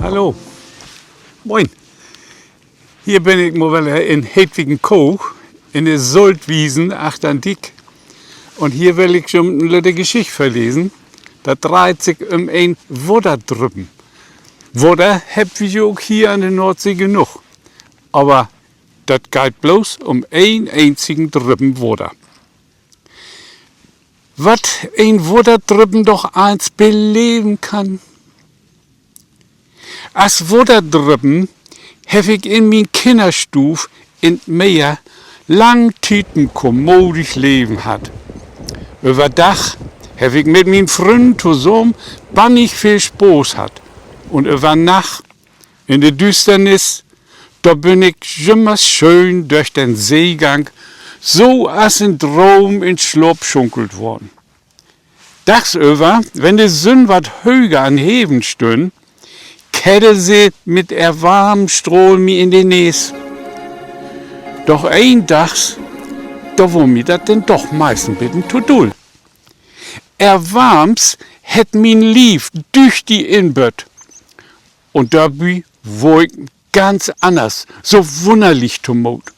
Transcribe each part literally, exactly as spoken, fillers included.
Hallo. Moin. Hier bün ik mal wedder in Hedwigenkoog, in de Soltwiesen achtern Diek. Un hier will ik jo en lütte Geschicht vörlesen. Dat dreiht sik üm en Waterdrüppen. Water hebbt wi jo ok hier an de Noordsee genoog. Aver dat geiht bloots üm en eenzigen Drüppen Water. Wat en Waterdrüppen doch allens beleven kann. As Waterdrüppen heff ik in mien Kinnerstuuv in't Meer lang Tiet en kommodig Leven hatt. Över Dag heff ik mit mien Frünnen tosamen bannig veel Spaaß hatt. Un över Nacht, in de Düüsternis, dor bün ik jümmers schöön dörch den Seegang, so as in Droom in Slaap schunkelt worrn. Dagsöver, wenn de Sünn wat höger an'n Heven stünn, keddel se mit ehr warmen Strahl mi in de Nees. Doch eendags, dor wurr mi dat denn doch meist en beten to dull. Ehr Warms hett mien Lief düchtig inbött. Un dorbi wurr ik ganz anners, so wunnerlich tomoot.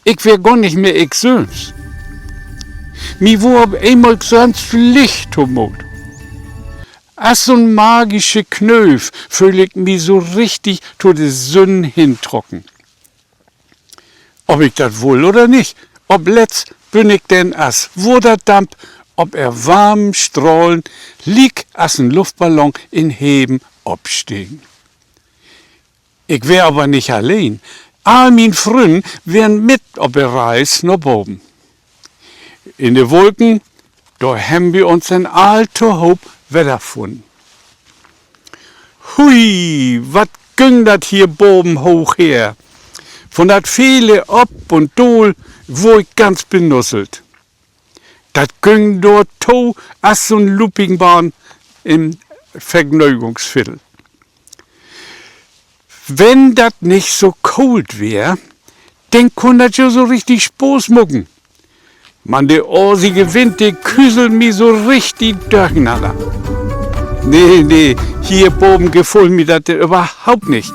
Ik weer gor nich mehr ik sülvst. Mi wurr op eenmal ganz licht tomoot. As so'n magische Knööv föhl ik mi so richtig to de Sünn hentrocken. Of ik dat wull oder nich, opletzt bün ik denn as Waterdamp op ehr warmen Strahlen liek as en Luftballon in'n Heven opstegen. Ik weer aver nich alleen. All mien Frünnen weren mit op de Reis na baven. In de Wulken, dor hebben wi uns denn all tohoop wedderfunnen. Hui, wat güng dat hier baven hooch her! Von dat vele Op un Daal wurr ik ganz benusselt. Dat güng dor to as so'n Loopingbahn in't Vergnögungsviertel. Wenn dat nich so koolt weer, denn kunn dat jo so richtig Spaaß maken. Man de aasige Wind, de küsselt mi so richtig dörchenanner. Nee, nee, hier baven gefull mi dat överhaupt nich.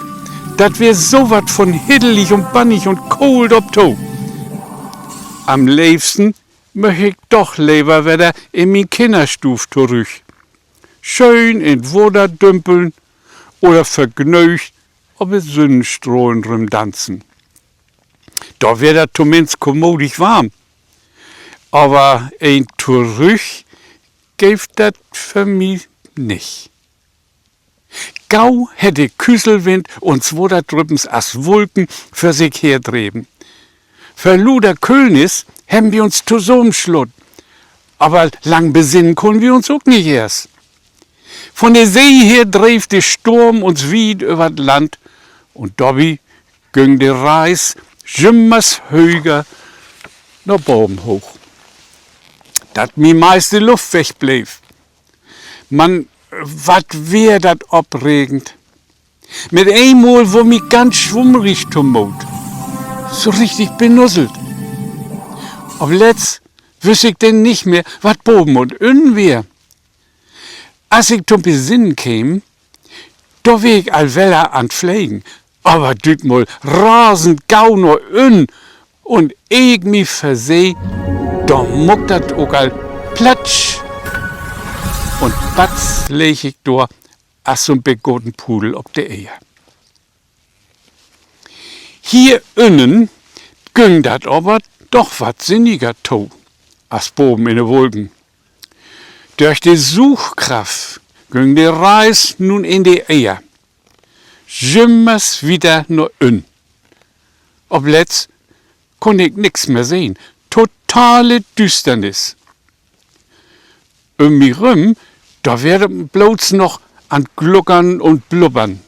Dat weer so wat von hiddelig un bannig un koolt op to. An'n leevsten möch ik doch lever wedder in mien Kinnerstuuv torüch. Schöön in't Water dümpeln oder vergnöögt op de Sünnstrahlen rümdanzen. Dor weer dat tominnst kommodig warm. Aver en Torüch geev dat för mi nich. Gau hett de Küsselwind uns Waterdrüppens as Wulken vör sik her dreven. Vör luter Köllnis hebben wi uns tosamenslaten. Aver lang besinnen kunnen wi uns ok nich eerst. Von de See her dreev de Storm uns wiet över't Land un dorbi güng de Reis jümmers höger na baven hooch, dat mi meist de Luft wegbleev. Man, wat weer dat opregend. Mit eenmal wurr mi ganz swummrig tomoot. So richtig benusselt. Opletzt wüss ik denn nich mehr, wat baven un ünnen weer. As ik to'n Besinnen keem, dor weer ik al wedder an't Flegen. Aver düt Mal rasend gau na ünnen. Un ehr ik mi verseh, dor maak dat ok al platsch. Un batz leeg ik dor as so'n begoten Pudel op de Eer. Hier ünnen güng dat aver doch wat sinniger to as baven in de Wulken. Dörch de Suugkraft güng de Reis nu in de Eer, jümmers wieder na ünnen. Opletzt kunn ik nix mehr sehn. Totale Düüsternis. Üm mi rüm, dor weer dat bloots noch an't Gluckern un Blubbern.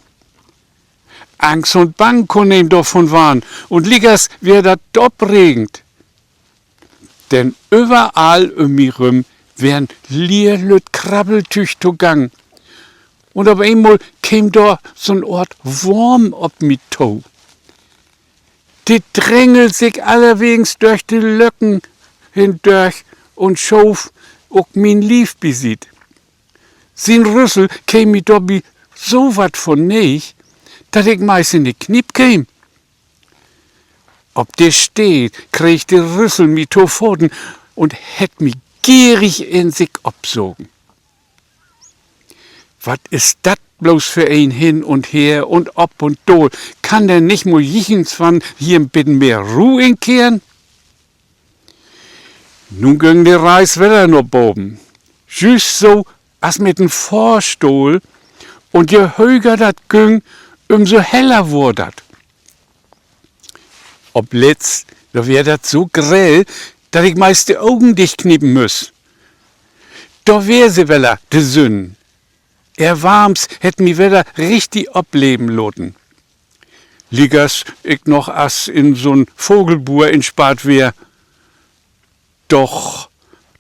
Angst un Bang kunn een dorvon warrn, un liekers weer dat opregend. Denn överall üm mi rüm weren lier lütt Krabbeltüüg togangen. Un op eenmal keem dor so'n Oort Worm op mi to. De drängelt sik allerwegens dörch de Löcken hindörch un schoof ok mien Lief bisiet. Sien Rüssel keem mi dorbi So wat von neeg, dat ik meist in de Kniep keem. Op de Steed kreeg de Rüssel mi to faten un hett mi gierig in sik opsogen. Wat is dat blots för een Hin un Her un op un daal? Kann denn nich mal jichtenswann hier en beten mehr Roh inkehren? Nu güng de Reis wedder na baven. Jüst so as mit en Fohrstohl, un je höger dat güng, üm so heller wurr dat. Op letzt, dor weer dat so grell, dat ik meist de Ogen dichtkniepen müss. Dor weer se wedder, de Sünn. Ehr Warms hett mi wedder richtig opleven laten. Liekers ik noch as in so'n Vogelbuur insparrt weer. Doch,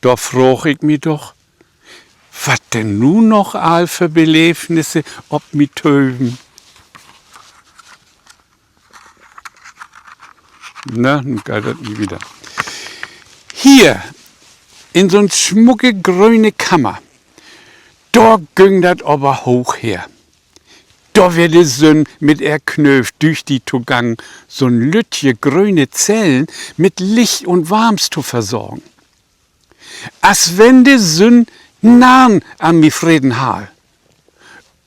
dor fraag ik mi doch, wat denn nu noch all för Beleevnisse op mi töven. Na, nu geiht dat nie wieder. Hier, in so'n smucke gröne Kamer, dor güng dat aver hooch her. Dor weer de Sünn mit ehr Knööv düchtig togang, so'n lüttje gröne Zellen mit Licht un Warms to versorgen. As wenn de Sünn Narren an mi freten harr.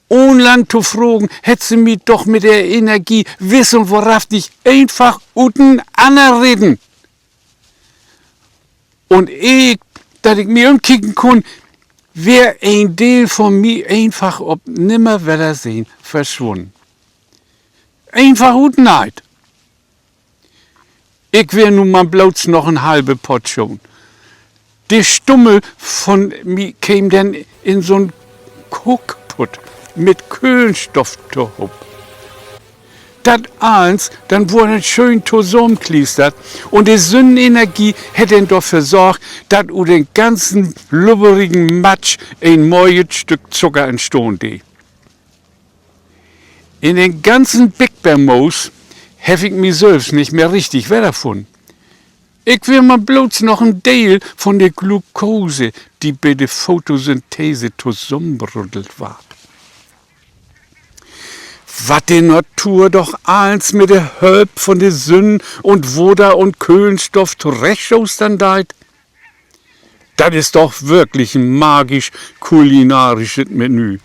Ahn lang to fragen, hett se mi doch mit ehr Energie wiss un wohrhaftig eenfach utenanner reten. Un ehr dat ik mi ümkieken kunn, weer en Deel von mi eenfach op Nimmerweddersehn verswunnen. Eenfach utneiht. Ik weer nu man blots noch en halve Portschoon. De Stummel von mi keem denn in so'n Kookputt mit Köhlenstoff tohoop. Dat allens, dat wurr denn schöön tosamenkliestert un de Sünnenenergie hett denn dorför sorgt, dat ut den ganzen lubberigen Matsch en moiet Stück Zucker entstahn dee. In den ganzen Bickbeermoos heff ik mi sülvst nich mehr richtig wedderfunnen. Ik weer man blots noch en Deel von de Glukose, de bi de Fotosynthese tosamenbruddelt warrt. Wat de Natur doch allens mit de Hölp von de Sünn un Water un Köhlenstoff torechtschostern deit. Dat is doch wirklich en magisch kulinarischet Menü.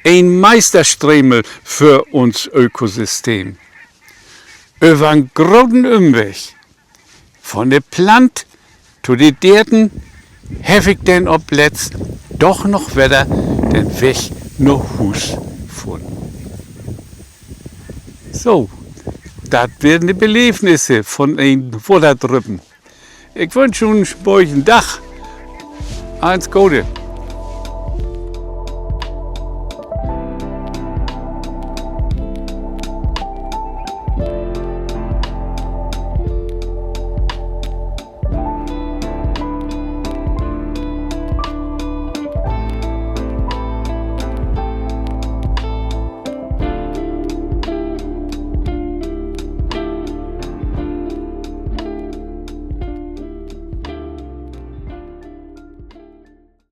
En Meisterstremel för uns Ökosystem. Över en groten Ümweg, von de Plant to de Deerten, heff ik denn op letzt doch noch wedder den Weg na Huus funnen. So, dat weren de Beleevnisse von en Waterdrüppen. Ik wünsch jo en spönigen Dag. Allens Gode.